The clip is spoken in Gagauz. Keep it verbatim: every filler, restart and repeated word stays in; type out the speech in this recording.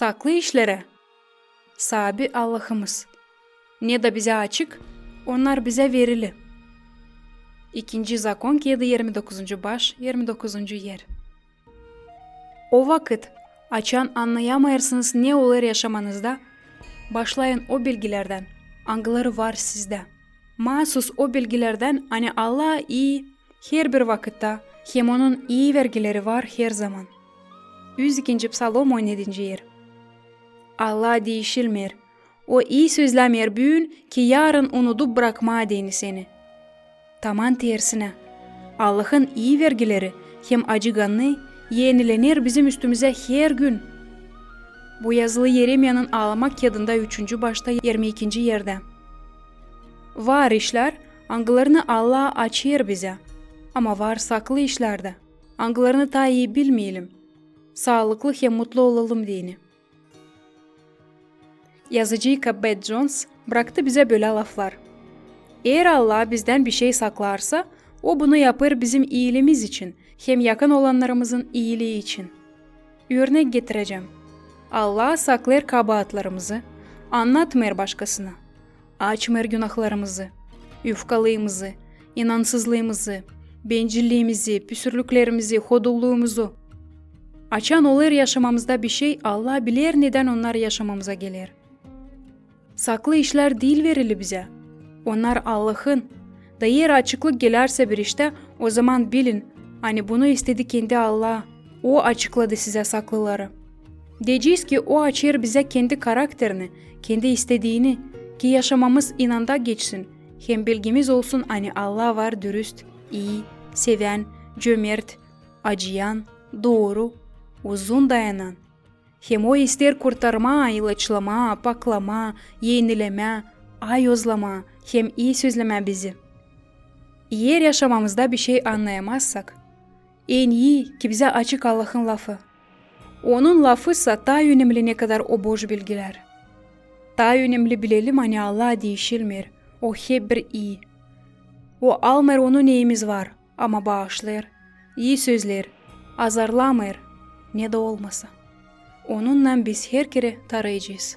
Saklı işlerä saabi Allahımız. Ne da bizä açık, onnar bizä verili. İkinci Zakon kiyedi, irmi dokuzuncu baş, irmi dokuzuncu er. O vakıt, açan annayamêêrsınız, ne olêr yaşamanızda, başlayın o bilgilerdän, angıları var sizdä. Maasus o bilgilerdän, ani Allah ii herbir vakıtta, hem Onun ii vergileri var herzaman. Üz ikinci Psalom, on edinci er. Allah diişilmeer. O ii sözlämeer büün, ki yaarın unudup brakmaa deyni seni. Taman tersinä, Allahın ii vergileri hem acıgannıı enilener bizim üstümüzä her gün. Bu yazılı Yeremiyanın Aalamak kiyadında üçüncü başta, irmi ikinci erdä. Var işlär, angılarını Allah açêr bizä, ama var saklı işlär dä, angılarını taa ii bilmeyelim, saalıklı hem mutlu olalım deyni. Yazıcı Jacob Bednar Jones braktı bizä bölä laflar: Eer Allah bizdän bişey saklarsa, O bunu yapêr bizim iiliimiz için hem yakın olannarımızın iilii için. Örnek getirecäm. Allah saklêêr kabaatlarımızı, annatmêêr başkasına, açmêêr günahlarımızı, ufkalıımızı, inansızlıımızı, bencilliimizi, püsürlüklerimizi, hodulluumuzu. Açan olêr yaşamamızda bişey, Allah biler, nedän onnar yaşamamıza geler. Saklı işlär diil verili bizä. Onnar Allahın. Da eer açıklık gelärsä bir iştä, ozaman bilin, ani bunu istedi kendi Allah. O açıkladı sizä saklıları. Deyecez, ki O açêr bizä kendi karakterini, kendi istediini, ki yaşamamız inanda geçsin, hem bilgimiz olsun, ani Allah var dürüst, ii, sevän, cömert, acıyan, dooru, uzun dayanan. Hem O isteer kurtarmaa, ilaçlamaa, paklamaa, enilemää, ayozlamaa hem ii sözlemää bizi. Eer yaşamamızda bişey annayamazsak, en ii, ki bizä açık Allahın Lafı. Onun Lafı sa taa önemli, ne kadar o boş bilgilär. Taa önemli bilelim, ani Allah diişilmeer, O herbir ii. O almêêr onu, neyimiz var, ama baaşlêêr, ii sözleer, azarlamêêr, ne da olmasa. Onunnan biz her kerä tarıyacez.